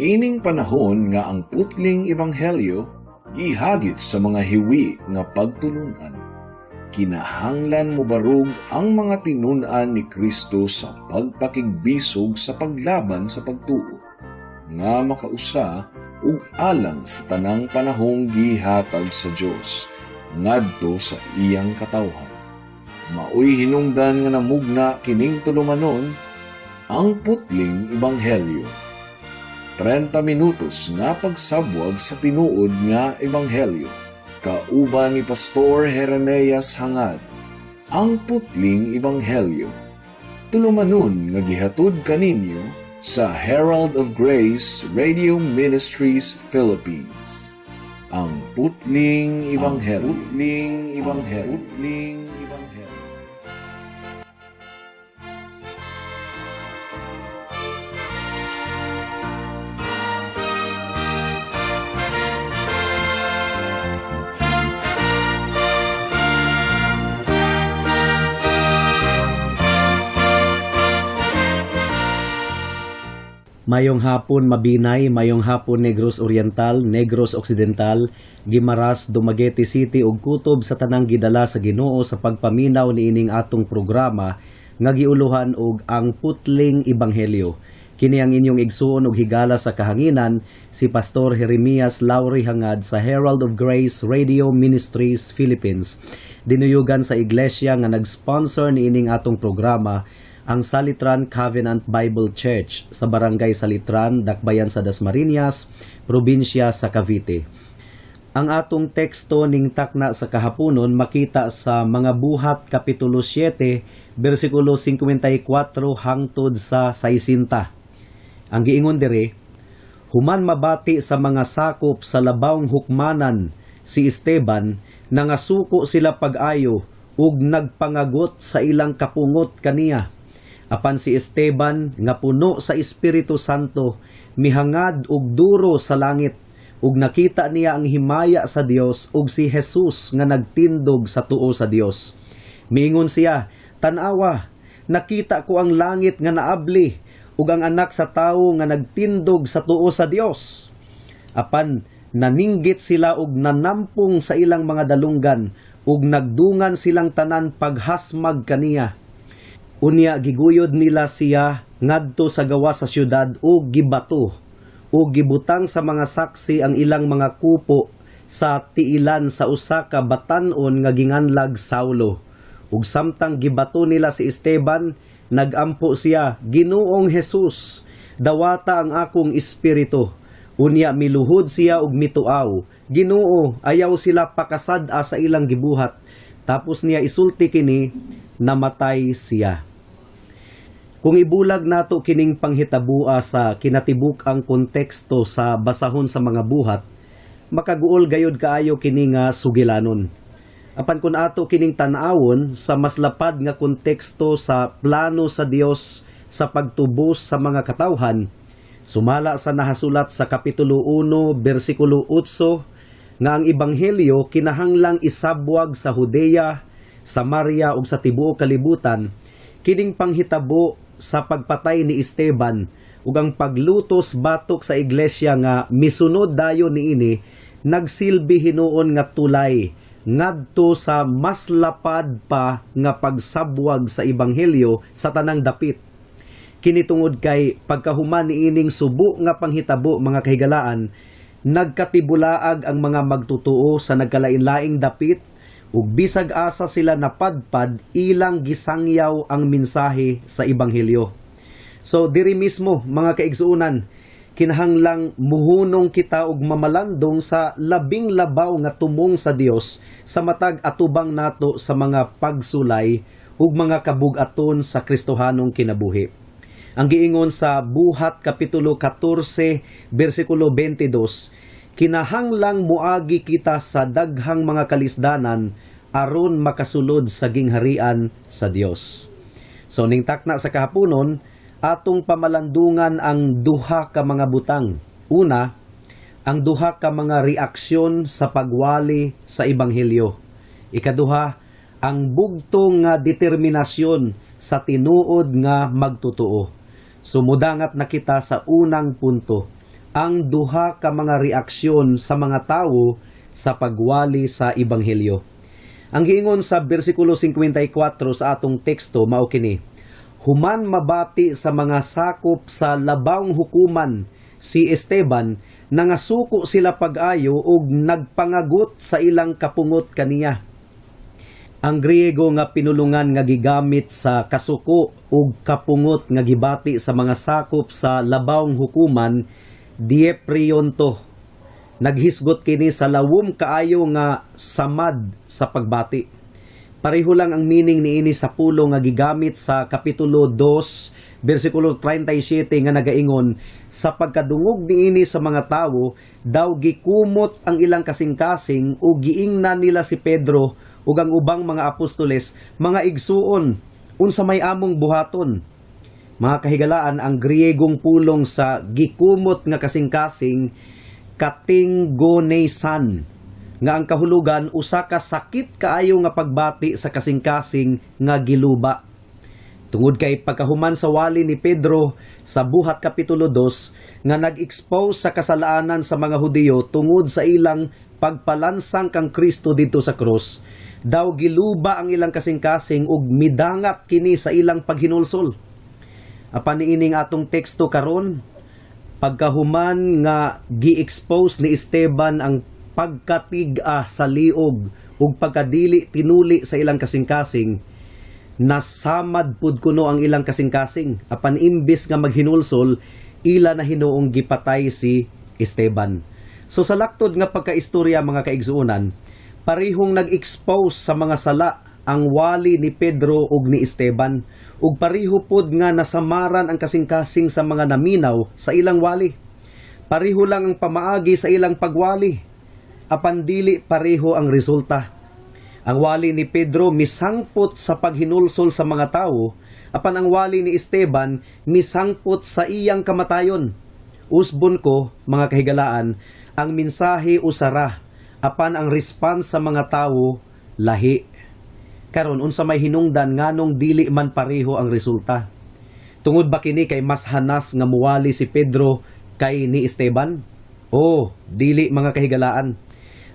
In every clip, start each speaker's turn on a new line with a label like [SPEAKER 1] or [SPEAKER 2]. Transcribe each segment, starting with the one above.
[SPEAKER 1] Niining panahon nga ang putling ebanghelyo gihagit sa mga hiwi nga pagtulunan, kinahanglan mobarog ang mga tinun-an ni Kristo sa pagpakigbisog sa paglaban sa pagtuo nga makausa ug alang sa tanang panahong gihatag sa Dios ngadto sa iyang katawhan. Maoy hinungdan nga namugna kining tulumanon, Ang Putling Ebanghelyo. 30 minutos nga pagsabwag sa tinuod nga ebanghelyo. Kauban ni Pastor Jeremias Hangad. Ang Putling Ebanghelyo. Tulumanon nga gihatod kaninyo sa Herald of Grace Radio Ministries Philippines. Ang Putling Ebanghelyo. Putling Ebanghelyo. Putling Ebanghelyo.
[SPEAKER 2] Mayong hapon, Mabinay, mayong hapon, Negros Oriental, Negros Occidental, Guimaras, Dumaguete City ug kutob sa tanang gidala sa Ginoo sa pagpaminaw niining atong programa nga giuluhan og Ang Putling Ebanghelyo. Kini ang inyong igsuon ug higala sa kahanginan, si Pastor Jeremias Lauri Hangad sa Herald of Grace Radio Ministries Philippines. Dinuyugan sa iglesia nga nag-sponsor niining atong programa, ang Salitran Covenant Bible Church sa Barangay Salitran, Dakbayan sa Dasmariñas, probinsya sa Cavite. Ang atong teksto ning takna sa kahaponon makita sa Mga Buhat Kapitulo 7, bersikulo 54 hangtod sa 60. Ang giingon diri, human mabati sa mga sakop sa labawng hukmanan si Esteban, nangasuko sila pag-ayo ug nagpangagot sa ilang kapungot kaniya. Apan si Esteban nga puno sa Espiritu Santo mihangad og duro sa langit ug nakita niya ang himaya sa Dios ug si Jesus nga nagtindog sa tuo sa Dios. Miingon siya, "Tan-awa, nakita ko ang langit nga naabli ug ang Anak sa Tawo nga nagtindog sa tuo sa Dios." Apan naninggit sila og nanampong sa ilang mga dalunggan ug nagdungan silang tanan paghasmag kaniya. Unya giguyod nila siya ngadto sa gawas sa syudad ug gibato ug gibutang sa mga saksi ang ilang mga kupo sa tiilan sa usa ka batan-on nga ginganlag Saulo. Ug samtang gibato nila si Esteban, nagampo siya, "Ginoong Jesus, dawata ang akong espiritu." Unya miluhod siya ug mituaw, "Ginoo, ayaw sila pakasad-a sa ilang gibuhat." Tapos niya isulti kini, namatay siya. Kung ibulag nato kining panghitabua sa kinatibuk-ang konteksto sa basahon sa Mga Buhat, makaguol gayod kaayo kini nga sugilanon. Apan kung ato kining tan-awon sa mas lapad nga konteksto sa plano sa Dios sa pagtubos sa mga katawhan, sumala sa nahasulat sa Kapitulo 1, bersikulo 8, nga ang ebanghelyo kinahanglang isabwag sa Judea, Samaria ug sa tibuok kalibutan, kining panghitabo sa pagpatay ni Esteban ug ang paglutos batok sa iglesia nga misunod dayon niini nagsilbi hinuon nga tulay ngadto sa mas lapad pa nga pagsabwag sa ebanghelyo sa tanang dapit. Kini tungod kay pagkahuman niining subo nga panghitabo, mga kahigalaan, nagkatibulaag ang mga magtutuo sa nagkalain-laing dapit ug bisag asa sila napadpad, ilang gisangyaw ang mensahe sa ebanghelyo. So diri mismo, mga kaigsuonan, kinahanglang muhunong kita og mamalandong sa labing labaw nga tumong sa Dios sa matag atubang nato sa mga pagsulay ug mga kabug-aton sa Kristohanong kinabuhi. Ang giingon sa Buhat Kapitulo 14 bersikulo 22, kinahanglang muagi kita sa daghang mga kalisdanan aron makasulod sa gingharian sa Dios. So ning takna sa kahaponon, atong pamalandungan ang duha ka mga butang. Una, ang duha ka mga reaksyon sa pagwali sa ebanghelyo. Ikaduha, ang bugtong nga determinasyon sa tinuod nga magtotoo. Sumudangat na kita sa unang punto, Ang duha ka mga reaksyon sa mga tawo sa pagwali sa ebanghelyo. Ang giingon sa bersikulo 54 sa atong teksto mao kini: "Human mabati sa mga sakop sa labawng hukuman si Esteban, nangasuko sila pag-ayo ug nagpangagot sa ilang kapungot kaniya." Ang Griego nga pinulungan nga gigamit sa kasuko ug kapungot nga gibati sa mga sakop sa labawng hukuman, dieprionto. Naghisgot kini sa lawom kaayo nga samad sa pagbati. Pareho lang ang meaning niini sa pulong nga gigamit sa Kapitulo 2 bersikulo 37 nga nagaingon, sa pagkadungog niini sa mga tawo, daw gikumot ang ilang kasing-kasing ug giingnan nila si Pedro ug ang ubang mga apostoles, "Mga igsuon, unsa may among buhaton?" Mga kahigalaan, ang Griegong pulong sa gikumot nga kasing-kasing, katinggonesan, nga ang kahulugan usa ka sakit kaayo nga pagbati sa kasing-kasing nga giluba. Tungod kay pagkahuman sa wali ni Pedro sa Buhat Kapitulo 2 nga nag-expose sa kasalanan sa mga Hudiyo tungod sa ilang pagpalansang kang Kristo didto sa krus, daw giluba ang ilang kasing-kasing ug midangat kini sa ilang paghinulsol. Apan niining atong teksto karon, pagkahuman nga gi-expose ni Esteban ang pagkatig-a sa liog ug pagkadili tinuli sa ilang kasing-kasing, nasamad pud kuno ang ilang kasing-kasing. Apan imbis nga maghinulsol, ila na hinuong gipatay si Esteban. So sa laktod nga pagkaistorya, mga kaigsuonan, parehong nag-expose sa mga sala ang wali ni Pedro ug ni Esteban ug pareho pod nga nasamaran ang kasing-kasing sa mga naminaw sa ilang wali. Pareho lang ang pamaagi sa ilang pagwali, apan dili pareho ang resulta. Ang wali ni Pedro misangpot sa paghinulsol sa mga tawo, apan ang wali ni Esteban misangpot sa iyang kamatayon. Usbon ko, mga kahigalaan, ang mensahe usara, apan ang response sa mga tawo lahi. Karon, unsa may hinungdan nganong dili man pareho ang resulta? Tungod ba kini kay mas hanas nga muwali si Pedro kay ni Esteban? Oh, dili, mga kahigalaan.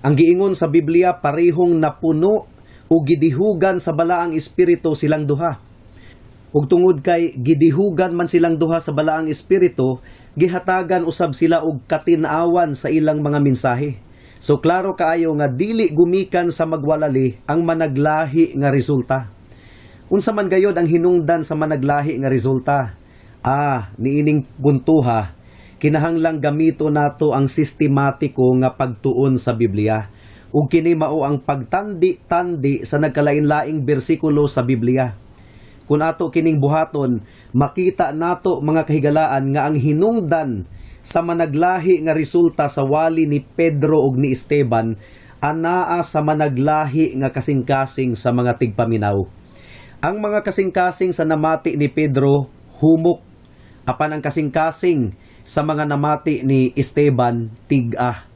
[SPEAKER 2] Ang giingon sa Biblia, parehong napuno o gidihugan sa Balaang Espiritu silang duha. Ug tungod kay gidihugan man silang duha sa Balaang Espiritu, gihatagan usab sila og katin-awan sa ilang mga mensahe. So klaro kaayo nga dili gumikan sa magwalali ang managlahi nga resulta. Unsa man gayod ang hinungdan sa managlahi nga resulta? Niining puntuha, kinahanglang gamito nato ang sistematiko nga pagtuon sa Biblia. Ug kini mao ang pagtandi-tandi sa nagkalain-laing bersikulo sa Biblia. Kung ato kining buhaton, makita nato, mga kahigalaan, nga ang hinungdan sa managlahi nga resulta sa wali ni Pedro ug ni Esteban anaa sa managlahi nga kasing-kasing sa mga tigpaminaw. Ang mga kasing-kasing sa namati ni Pedro humok, apan ang kasing-kasing sa mga namati ni Esteban tig-a.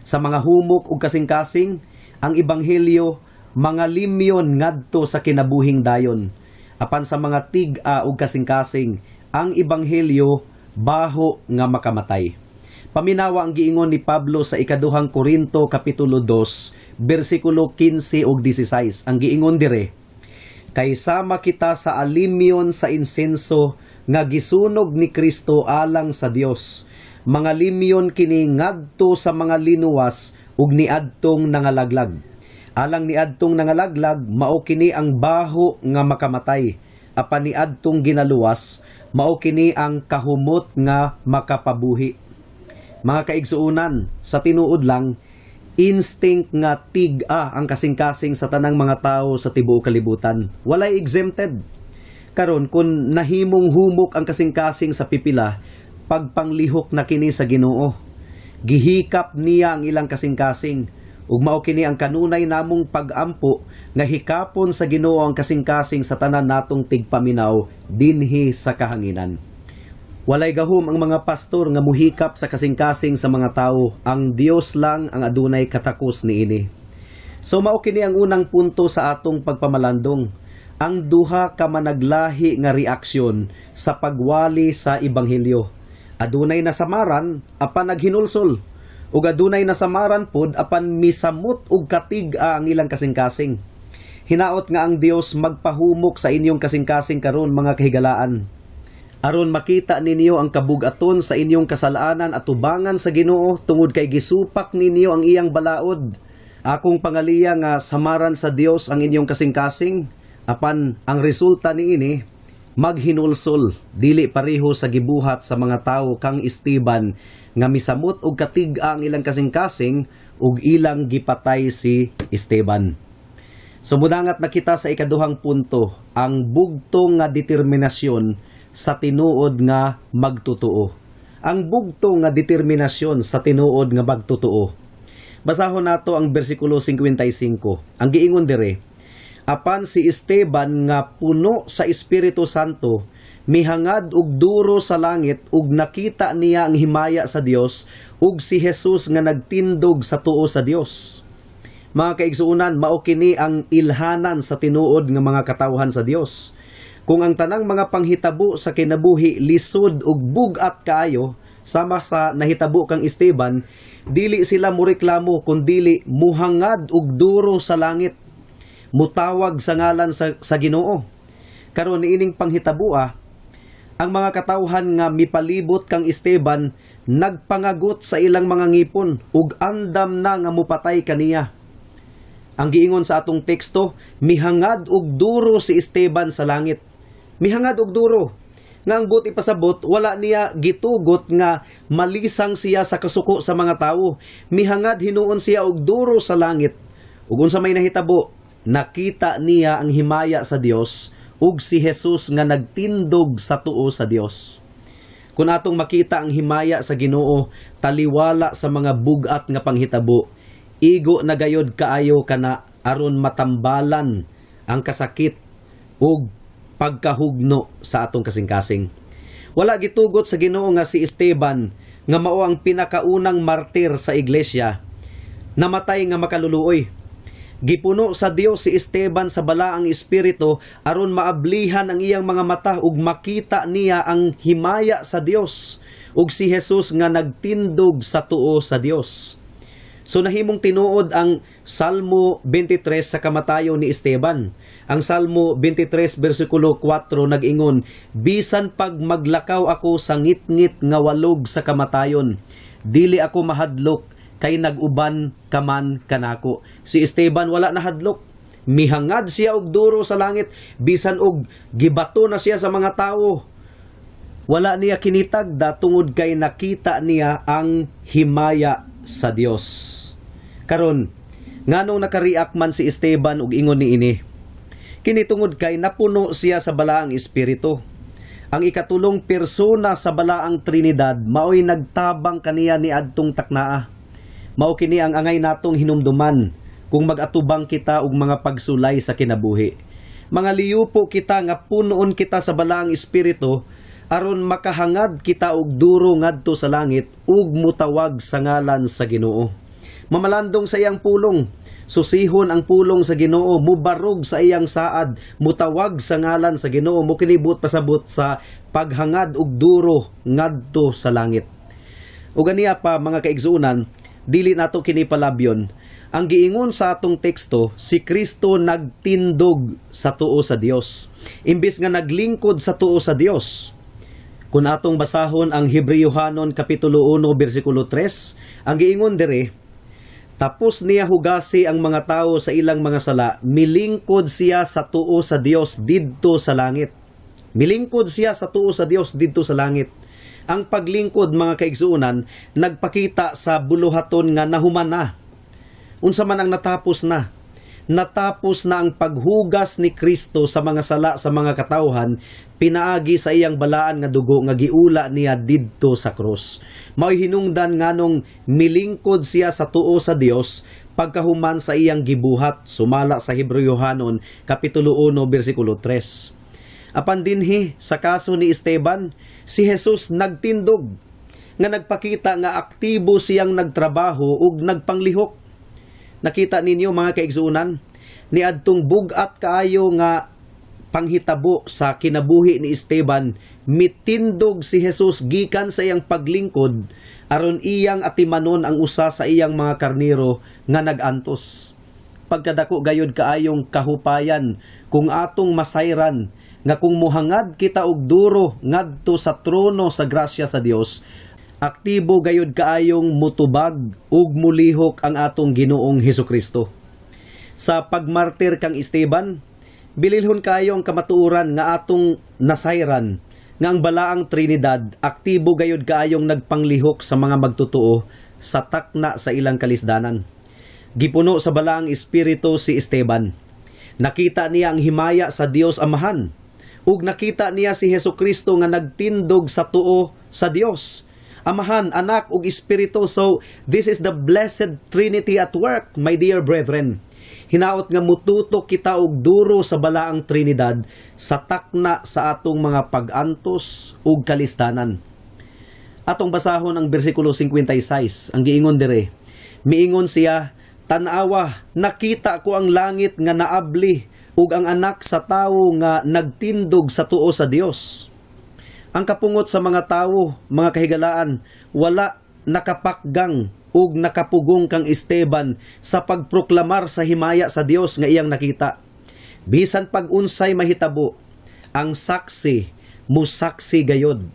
[SPEAKER 2] Sa mga humok ug kasing-kasing, ang ebanghelyo mga limyon ngadto sa kinabuhing dayon. Apan sa mga tig-a ug kasing-kasing, ang ebanghelyo baho nga makamatay. Paminawa ang giingon ni Pablo sa Ikaduhang Korinto kapitulo 2 bersikulo 15 ug 16. Ang giingon dire, "Kay sama kita sa alimyon sa insenso nga gisunog ni Kristo alang sa Dios, mga limyon kini ngadto sa mga linuwas ug niadtong nangalaglag. Alang niadtong nangalaglag, mao kini ang baho nga makamatay. Apan niadtong ginaluwas, mao kini ang kahumot nga makapabuhi." Mga kaigsuunan, sa tinuod lang, instinct nga tig-a ang kasing-kasing sa tanang mga tao sa tibuok kalibutan. Walay exempted. Karon, kung nahimong humok ang kasing-kasing sa pipila, pagpanglihok na kini sa Ginoo. Gihikap niya ang ilang kasing-kasing. Ug mao kini ang kanunay namong pag-ampo nga hikapon sa Ginoo ang kasing-kasing sa tanan natong tigpaminaw dinhi sa kahanginan. Walay gahom ang mga pastor nga muhikap sa kasing-kasing sa mga tao. Ang Dios lang ang adunay katakos niini. So mao kini ang unang punto sa atong pagpamalandong: ang duha ka managlahi nga reaksyon sa pagwali sa ebanghelyo. Adunay nasamaran apan naghinulsol, ug adunay nasamaran pod apan misamot og katig-a ang ilang kasing-kasing. Hinaot nga ang Dios magpahumok sa inyong kasing-kasing karon, mga kahigalaan, aron makita ninyo ang kabugaton sa inyong kasalanan atubangan sa Ginoo tungod kay gisupak ninyo ang iyang balaod. Akong pangaliya nga samaran sa Dios ang inyong kasing-kasing, apan ang resulta niini maghinulsol, dili pareho sa gibuhat sa mga tawo kang Esteban nga misamot og katig-a ang ilang kasing-kasing ug ilang gipatay si Esteban. So mudangat na kita sa ikaduhang punto, ang bugtong nga determinasyon sa tinuod nga magtotoo. Ang bugtong nga determinasyon sa tinuod nga magtotoo. Basahon nato ang bersikulo 55. Ang giingon dire, "Apan si Esteban nga puno sa Espiritu Santo, mihangad og duro sa langit ug nakita niya ang himaya sa Dios ug si Jesus nga nagtindog sa tuo sa Dios." Mga kaigsuonan, mao kini ang ilhanan sa tinuod nga mga katawhan sa Dios. Kung ang tanang mga panghitabo sa kinabuhi lisod ug bug-at kaayo, sama sa nahitabo kang Esteban, dili sila moreklamo kun dili muhangad og duro sa langit, mutawag sa ngalan sa Ginoo. Karon, niining panghitaboa, ang mga katawhan nga mipalibot kang Esteban nagpangagot sa ilang mga ngipon ug andam na nga mupatay kaniya. Ang giingon sa atong teksto, mihangad og duro si Esteban sa langit. Mihangad og duro. Nga ang buot ipasabot, wala niya gitugot nga malisang siya sa kasuko sa mga tawo. Mihangad hinuon siya og duro sa langit. Ug unsa may nahitabo, nakita niya ang himaya sa Dios ug si Jesus nga nagtindog sa tuo sa Dios. Kung atong makita ang himaya sa Ginoo taliwala sa mga bugat nga panghitabo, igo na gayod kaayo kana aron matambalan ang kasakit ug pagkahugno sa atong kasing-kasing. Wala gitugot sa Ginoo nga si Esteban, nga mao ang pinakaunang martir sa iglesia, namatay nga makaluluoy. Gipuno sa Dios si Esteban sa balaang espiritu aron maablihan ang iyang mga mata ug makita niya ang himaya sa Dios ug si Jesus nga nagtindog sa tuo sa Dios. So nahimong tinuod ang Salmo 23 sa kamatayon ni Esteban. Ang Salmo 23 bersikulo 4 nag-ingon, "Bisan pag maglakaw ako sa ngitngit nga walog sa kamatayon, dili ako mahadlok kay nag-uban ka man kanako." Si Esteban wala nahadlok. Mihangad siya og duro sa langit bisan og gibato na siya sa mga tawo. Wala niya kinitagda tungod kay nakita niya ang himaya sa Dios. Karon, nganong nakareact man si Esteban og ingon niini? Kini tungod kay napuno siya sa balaang espiritu. Ang ikatulong persona sa balaang Trinidad maoy nagtabang kaniya niadtong taknaa. Mao kini ang angay natong hinumduman kung mag-atubang kita og mga pagsulay sa kinabuhi. Mga liyupo kita nga punoon kita sa balaang espiritu aron makahangad kita og duro ngadto sa langit ug mutawag sa ngalan sa Ginoo. Mamalandong sa iyang pulong, susihon ang pulong sa Ginoo, mubarog sa iyang saad, mutawag sa ngalan sa Ginoo, mao kini buot pasabot sa paghangad og duro ngadto sa langit. Ug aniya pa, mga kaigsuonan, dili nato kini palabyon. Ang giingon sa atong teksto, si Kristo nagtindog sa tuo sa Dios, imbis nga naglingkod sa tuo sa Dios. Kung atong basahon ang Hebreohanon kapitulo 1 bersikulo 3, ang giingon dire, "Tapos niya hugasi ang mga tao sa ilang mga sala, milingkod siya sa tuo sa Dios didto sa langit." Milingkod siya sa tuo sa Dios didto sa langit. Ang paglingkod, mga kaigsuonan, nagpakita sa buluhaton nga nahuman na. Unsa man ang natapos na? Natapos na ang paghugas ni Kristo sa mga sala sa mga katawhan pinaagi sa iyang balaan nga dugo nga giula niya didto sa krus. Mao'y hinungdan nganong milingkod siya sa tuo sa Dios pagkahuman sa iyang gibuhat, sumala sa Hebreohanon kapitulo 1 bersikulo 3. Apan dinhi sa kaso ni Esteban, si Jesus nagtindog nga nagpakita nga aktibo siyang nagtrabaho ug nagpanglihok. Nakita ninyo, mga kaigsuonan, niadtong bug-at kaayo nga panghitabo sa kinabuhi ni Esteban, mitindog si Jesus gikan sa iyang paglingkod aron iyang atimanon ang usa sa iyang mga karniro nga nag-antos. Pagkadako gayod kaayong kahupayan kung atong masayran nga kung muhangad kita og duro ngadto sa trono sa grasya sa Dios, aktibo gayod kaayong mutubag ug mulihok ang atong Ginoong Hesukristo. Sa pagmartir kang Esteban, bililhon kaayo ang kamatuoran nga atong nasayran nga ang Balaang Trinidad aktibo gayod kaayong nagpanglihok sa mga magtotoo sa takna sa ilang kalisdanan. Gipuno sa Balaang Espiritu si Esteban. Nakita niya ang himaya sa Dios Amahan ug nakita niya si Hesukristo nga nagtindog sa tuo sa Dios Amahan, Anak ug Espiritu. So this is the blessed Trinity at work, my dear brethren. Hinaot nga mututok kita og duro sa Balaang Trinidad sa takna sa atong mga pag-antos ug kalisdanan. Atong basahon ang bersikulo 56. Ang giingon dire, miingon siya, "Tan-awa, nakita ko ang langit nga naabli ug ang Anak sa Tawo nga nagtindog sa tuo sa Dios." Ang kapungot sa mga tawo, mga kahigalaan, wala nakapakgang ug nakapugong kang Esteban sa pagproklamar sa himaya sa Dios nga iyang nakita. Bisan pag unsay mahitabo, ang saksi musaksi gayod.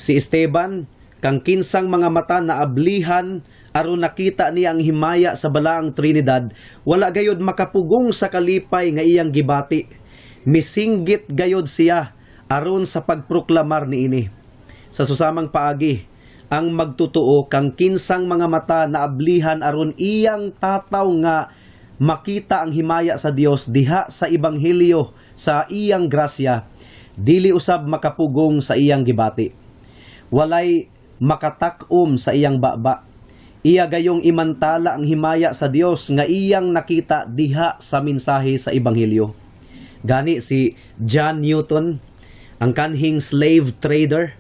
[SPEAKER 2] Si Esteban, kang kinsang mga mata na ablihan aron nakita niya ang himaya sa Balaang Trinidad, wala gayod makapugong sa kalipay nga iyang gibati. Misinggit gayod siya aron sa pagproklamar niini. Sa susamang paagi, ang magtotoo kang kinsang mga mata na ablihan aron iyang tataw nga makita ang himaya sa Dios diha sa ebanghelyo sa iyang grasya, dili usab makapugong sa iyang gibati. Walay makatak-om sa iyang baba. Iya gayong imantala ang himaya sa Dios nga iyang nakita diha sa mensahe sa ebanghelyo. Gani si John Newton, ang kanhing slave trader,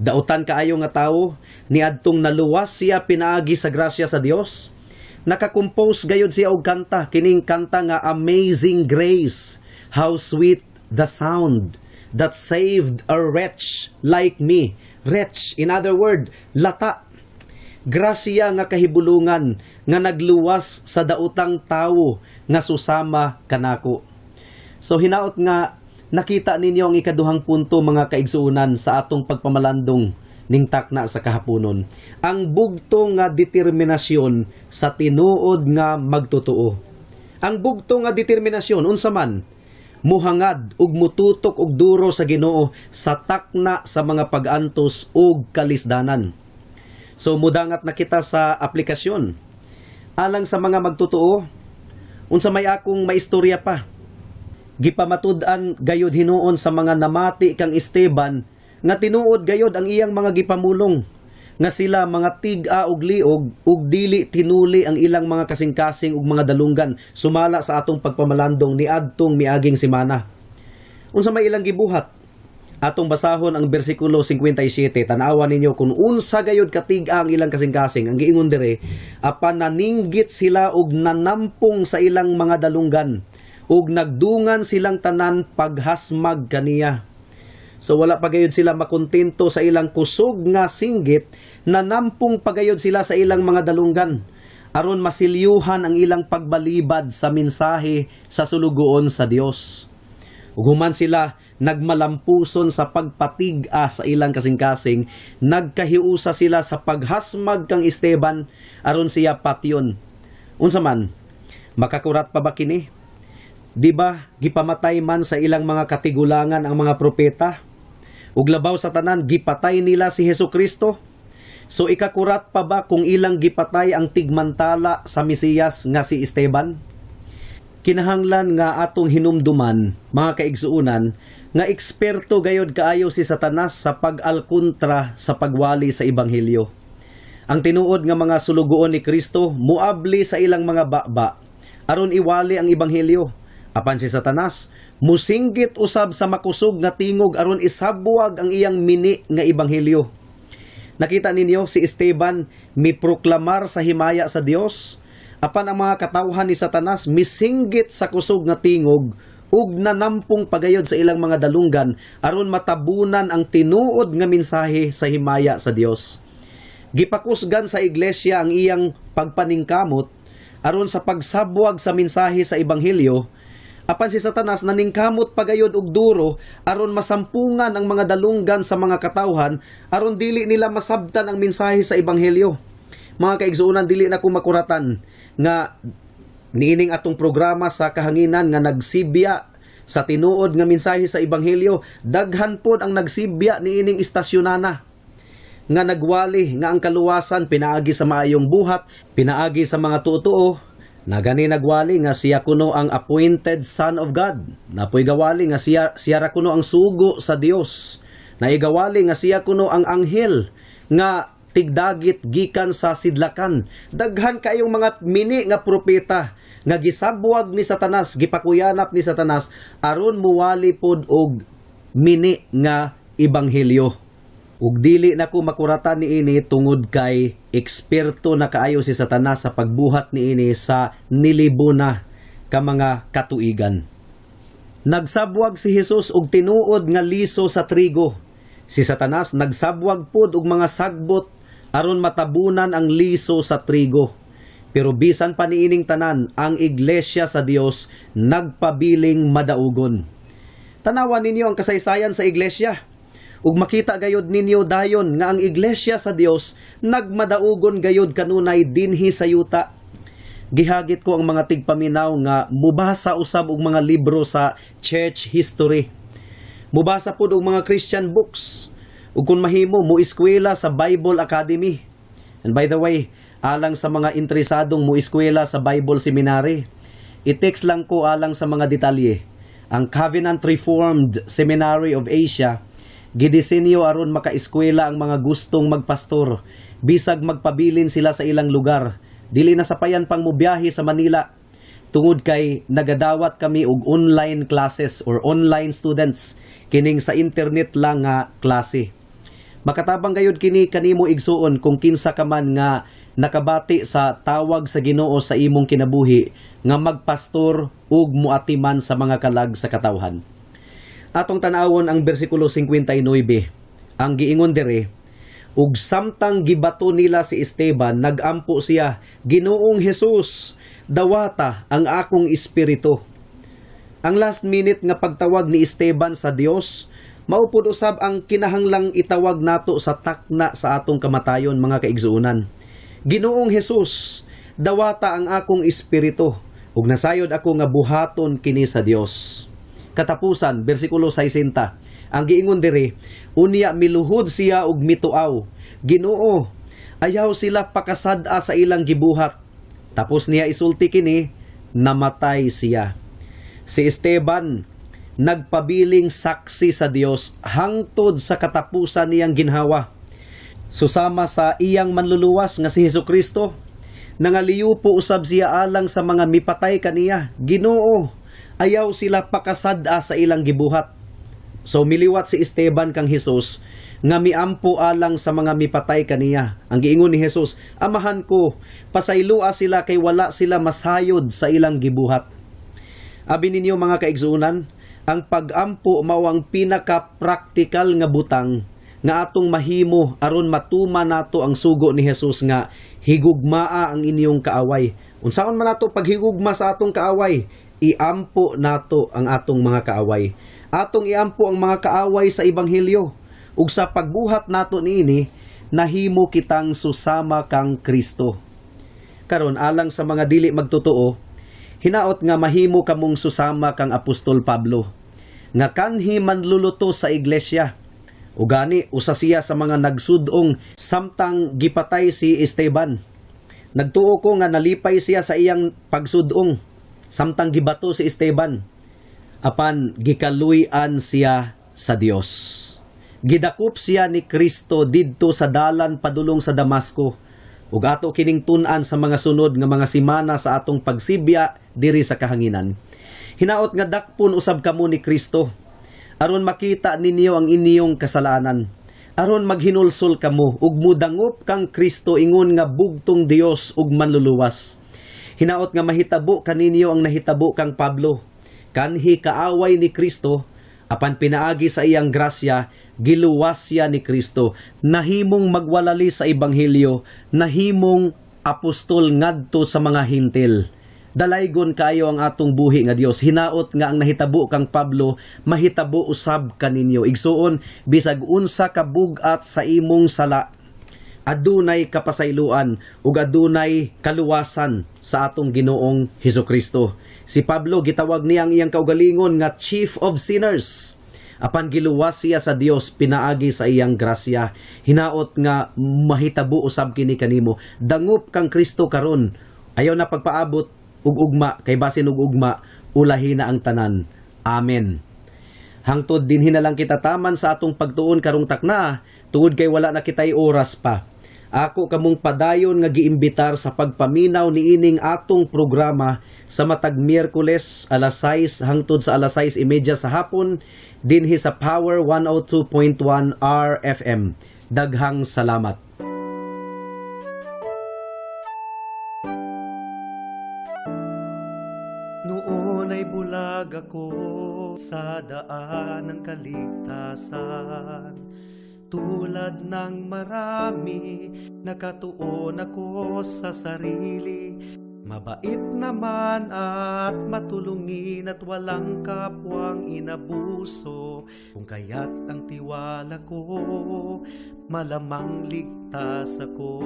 [SPEAKER 2] dautan kaayo nga tawo, niadtong naluwas siya pinaagi sa grasya sa Dios, nakakompose gayud siya og kanta, kining kanta nga "Amazing Grace, How Sweet the Sound That Saved a Wretch Like Me." Wretch, in other word, lata. Grasya nga kahibulungan nga nagluwas sa daotang tawo nga susama kanako. So hinaot nga nakita ninyo ang ikaduhang punto, mga kaigsuonan, sa atong pagpamalandong ning takna sa kahaponon. Ang bugto nga determinasyon sa tinuod nga magtotoo. Ang bugto nga determinasyon, unsa man? Muhangad ug mututok og duro sa Ginoo sa takna sa mga pag-antos ug kalisdanan. So mudangat na kita sa aplikasyon. Alang sa mga magtotoo, unsa may akong maistorya pa? Gipamatud-an gayud hinuon sa mga namati kang Esteban nga tinuod gayud ang iyang mga gipamulong, nga sila mga tig-a og liog ug dili tinuli ang ilang mga kasing-kasing ug mga dalunggan sumala sa atong pagpamalandong niadtong miaging semana. Unsa may ilang gibuhat? Atong basahon ang bersikulo 57. Tan-awa ninyo kung unsa gayud katig-a ang ilang kasing-kasing. Ang giingon dire, apan naninggit sila og nanampong sa ilang mga dalunggan ug nagdungan silang tanan paghasmag kaniya. So wala pa gayud sila makontento sa ilang kusog nga singgit, nanampong pagayod sila sa ilang mga dalunggan aron masilyuhan ang ilang pagbalibad sa mensahe sa sulugoon sa Dios. Ug human sila nagmalampuson sa pagpatig-a sa ilang kasing-kasing, nagkahiusa sila sa paghasmag kang Esteban aron siya patyon. Unsa man, makakurat pa ba kini? Di ba gipamatay man sa ilang mga katigulangan ang mga propeta? Ug labaw sa tanan, gipatay nila si Hesus Kristo. So ikakurat pa ba kung ilang gipatay ang tigmantala sa Mesiyas nga si Esteban? Kinahanglan nga atong hinumduman, mga kaigsuonan, nga eksperto gayod kaayo si Satanas sa pag-alkontra sa pagwali sa ebanghelyo. Ang tinuod nga mga sulugoon ni Kristo muabli sa ilang mga baba aron iwali ang ebanghelyo. Apan si Satanas musinggit usab sa makusog nga tingog aron isabwag ang iyang mini nga ebanghelyo. Nakita ninyo si Esteban miproklamar sa himaya sa Dios, apan ang mga katawhan ni Satanas misinggit sa kusog nga tingog Ug nanampong pagayod sa ilang mga dalunggan aron matabunan ang tinuod nga mensahe sa himaya sa Dios. Gipakusgan sa iglesia ang iyang pagpaningkamot aron sa pagsabwag sa mensahe sa ebanghelyo, apan si Satanas naningkamot pagayod og duro aron masampungan ang mga dalunggan sa mga katawhan aron dili nila masabtan ang mensahe sa ebanghelyo. Mga kaigsuonan, dili na ko makuratan nga niining atong programa sa kahanginan nga nagsibya sa tinuod nga mensahe sa ebanghelyo, daghan pod ang nagsibya niining istasyonana nga nagwali nga ang kaluwasan pinaagi sa maayong buhat, pinaagi sa mga tuo. Nagani nagwali nga siya kuno ang appointed son of God. Napoy gawali nga siya siya ra kuno ang sugo sa Dios. Naigawali nga siya kuno ang anghel nga tigdagit gikan sa sidlakan. Daghan kayong mga mini nga propeta nga gisabwag ni Satanas, gipakuyanap ni Satanas aron muwali pod og mini nga ebanghelyo. Ug dili na ko makuratan niini tungod kay eksperto na kaayo si Satanas sa pagbuhat niini sa nilibo na ka mga katuigan. Nagsabwag si Jesus og tinuod nga liso sa trigo. Si Satanas nagsabwag pod og mga sagbot aron matabunan ang liso sa trigo. Pero bisan pa niining tanan, ang iglesia sa Dios nagpabiling madaugon. Tanawan ninyo ang kasaysayan sa iglesia. Ug makita gayod ninyo dayon nga ang iglesia sa Dios nagmadaugon gayod kanunay dinhi sa yuta. Gihagit ko ang mga tigpaminaw nga mubasa usab og mga libro sa church history. Mubasa pud og mga Christian books. Ug kung mahimo, mo eskwela sa Bible Academy. And by the way, alang sa mga interesadong mo eskwela sa Bible Seminary, i-text lang ko alang sa mga detalye. Ang Covenant Reformed Seminary of Asia gidisenyo aron makaeskwela ang mga gustong magpastor bisag magpabilin sila sa ilang lugar, dili na sapayan pang mobiyahe sa Manila, tungod kay nagadawat kami og online classes or online students, kining sa internet lang nga klase. Makatabang gayud kini kanimo, igsuon, kung kinsa ka man nga nakabati sa tawag sa Ginoo sa imong kinabuhi nga magpastor ug muatiman sa mga kalag sa katawhan. Atong tan-awon ang bersikulo 59. Ang giingon diri, "Ug samtang gibato nila si Esteban, nagampo siya, 'Ginoong Hesus, dawata ang akong espiritu.'" Ang last minute nga pagtawag ni Esteban sa Dios, mao pud usab ang kinahanglang itawag nato sa takna sa atong kamatayon, mga kaigsuonan. "Ginoong Hesus, dawata ang akong espiritu," ug nasayod ako nga buhaton kini sa Dios. Katapusan, bersikulo 60. Ang giingon diri, "Unya miluhod siya ug mituaw, 'Ginoo, ayaw sila pakasad-a sa ilang gibuhat.' Tapos niya isulti kini, namatay siya." Si Esteban nagpabiling saksi sa Dios hangtod sa katapusan niyang ginhawa. Susama sa iyang manluluwas nga si Hesus Kristo, nangaliyo po usab siya alang sa mga mipatay kaniya. "Ginoo, ayaw sila pakasad-a sa ilang gibuhat." So miliwat si Esteban kang Hesus nga miampo alang sa mga mipatay kaniya. Ang giingon ni Hesus, "Amahan ko, pasaylua sila kay wala sila masayod sa ilang gibuhat." Abi ninyo, mga kaigsuonan, ang pag-ampo mao ang pinaka-practical nga butang nga atong mahimo aron matuman nato ang sugo ni Jesus nga higugmaa ang inyong kaaway. Unsaon man nato paghigugma sa atong kaaway? Iampo nato ang atong mga kaaway. Atong iampo ang mga kaaway sa ebanghelyo. Ug sa pagbuhat nato niini, nahimo kitang susama kang Kristo. Karon, alang sa mga dili magtotoo, hinaot nga mahimo kamong susama kang Apostol Pablo nga kanhi manluluto sa iglesia. Ugani usa siya sa mga nagsudong samtang gipatay si Esteban. Nagtuo ko nga nalipay siya sa iyang pagsudong samtang gibato si Esteban. Apan gikaluy-an siya sa Dios. Gidakop siya ni Kristo didto sa dalan padulong sa Damasco. Ug ato kining tun-an sa mga sunod nga mga semana sa atong pagsibya diri sa kahanginan. Hinaot nga dakpon usab kamo ni Kristo aron makita ninyo ang inyong kasalanan. Aron maghinulsol kamo ug mudangop kang Kristo ingon nga bugtong Dios ug manluluwas. Hinaot nga mahitabo kaninyo ang nahitabo kang Pablo. Kanhi kaaway ni Kristo, apan pinaagi sa iyang grasya, giluwas siya ni Kristo. Nahimong magwalali sa ebanghelyo, nahimong apostol ngadto sa mga Hintil. Dalaygon kaayo ang atong buhi nga Dios. Hinaot nga ang nahitabo kang Pablo mahitabo usab kaninyo. Igsuon, bisag unsa ka bug-at sa imong sala, adunay kapasayloan ug adunay kaluwasan sa atong Ginoong Hesukristo. Si Pablo, gitawag niya ang iyang kaugalingon nga chief of sinners. Apan giluwas siya sa Dios pinaagi sa iyang grasya. Hinaot nga mahitabo usab kini kanimo. Dangop kang Kristo karon. Ayaw na pagpaabot ug ugma, kay basin ug ugma ulahi na ang tanan. Amen. Hangtod dinhi na lang kita taman sa atong pagtuon karong takna, tungod kay wala na kitay oras pa. Ako kamong padayon nga giimbitar sa pagpaminaw niining atong programa sa matag Miyerkules, alas 6 hangtod sa alas 6:30 sa hapon, dinhi sa Power 102.1 RFM. Daghang salamat.
[SPEAKER 3] Noon ay bulag ako sa daan ng kaligtasan. Tulad ng marami, nakatuon ako sa sarili. Mabait naman at matulungin at walang kapwang inabuso. Kung kaya't ang tiwala ko, malamang ligtas ako.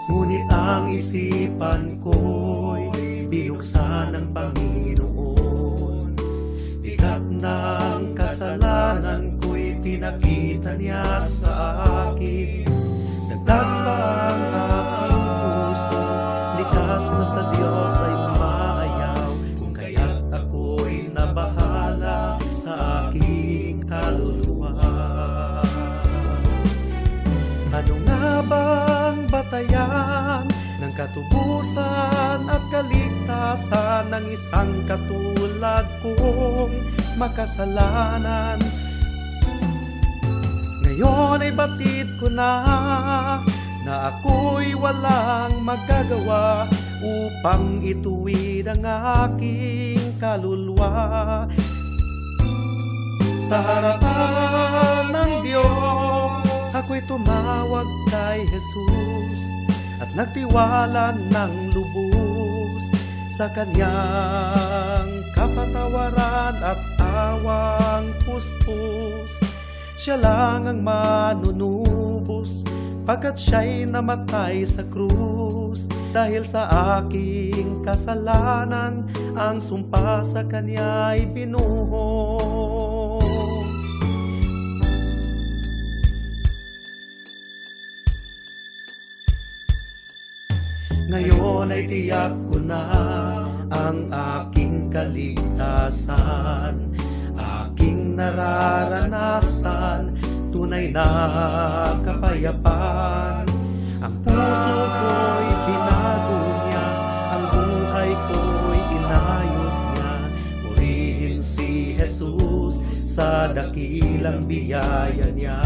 [SPEAKER 3] Ngunit ang isipan ko'y binuksan ng Panginoon. Bigat ng kasalanan ko'y pinakita niya sa akin. Dagdag pa ang aking puso, likas na sa Diyos ay umaayaw. Kung kaya't ako'y nabahala sa aking kaluluwa. Ano nga bang batayan ng katubusan at kaligtasan ng isang katulad kong makasalanan? Ngayon ay batid ko na na ako'y walang magagawa upang ituwid ang aking kaluluwa. Sa harapan ng Diyos, ako'y tumawag kay Jesus at nagtiwala ng lubos sa kanyang kapatawaran at awang puspos. Siya lang ang manunubos pagkat siya'y namatay sa krus. Dahil sa aking kasalanan, ang sumpa sa kanya'y binuhos. Ngayon ay tiyak ko na ang aking kaligtasan, aking nararanasan, tunay na kapayapaan. Ang puso ko'y binago niya, ang buhay ko'y inayos niya. Purihin si Jesus sa dakilang biyaya niya.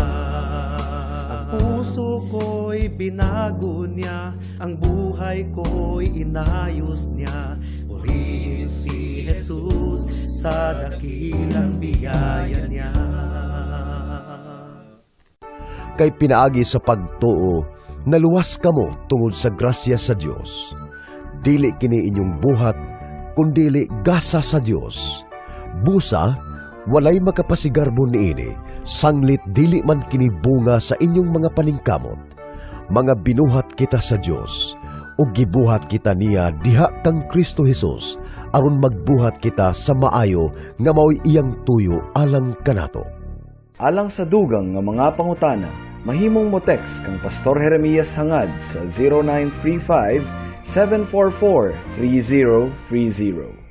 [SPEAKER 3] Ang puso ko'y binago niya, ang buhay ko'y inayos niya. Purihin si Jesus sa dakilang biyaya niya.
[SPEAKER 4] Kay pinaagi sa pagtuo, naluwas kamo tungod sa grasya sa Dios. Dili kini inyong buhat, kundili gasa sa Dios. Busa, walay makapasigarbo niini, sanglit dili man kini bunga sa inyong mga paningkamot. Mga binuhat kita sa Dios, ug gibuhat kita niya diha kang Kristo Hesus, aron magbuhat kita sa maayo nga mao'y iyang tuyo alang kanato.
[SPEAKER 1] Alang sa dugang nga mga pangutana, mahimong mo text kang Pastor Jeremias Hangad sa 0935 744 3030.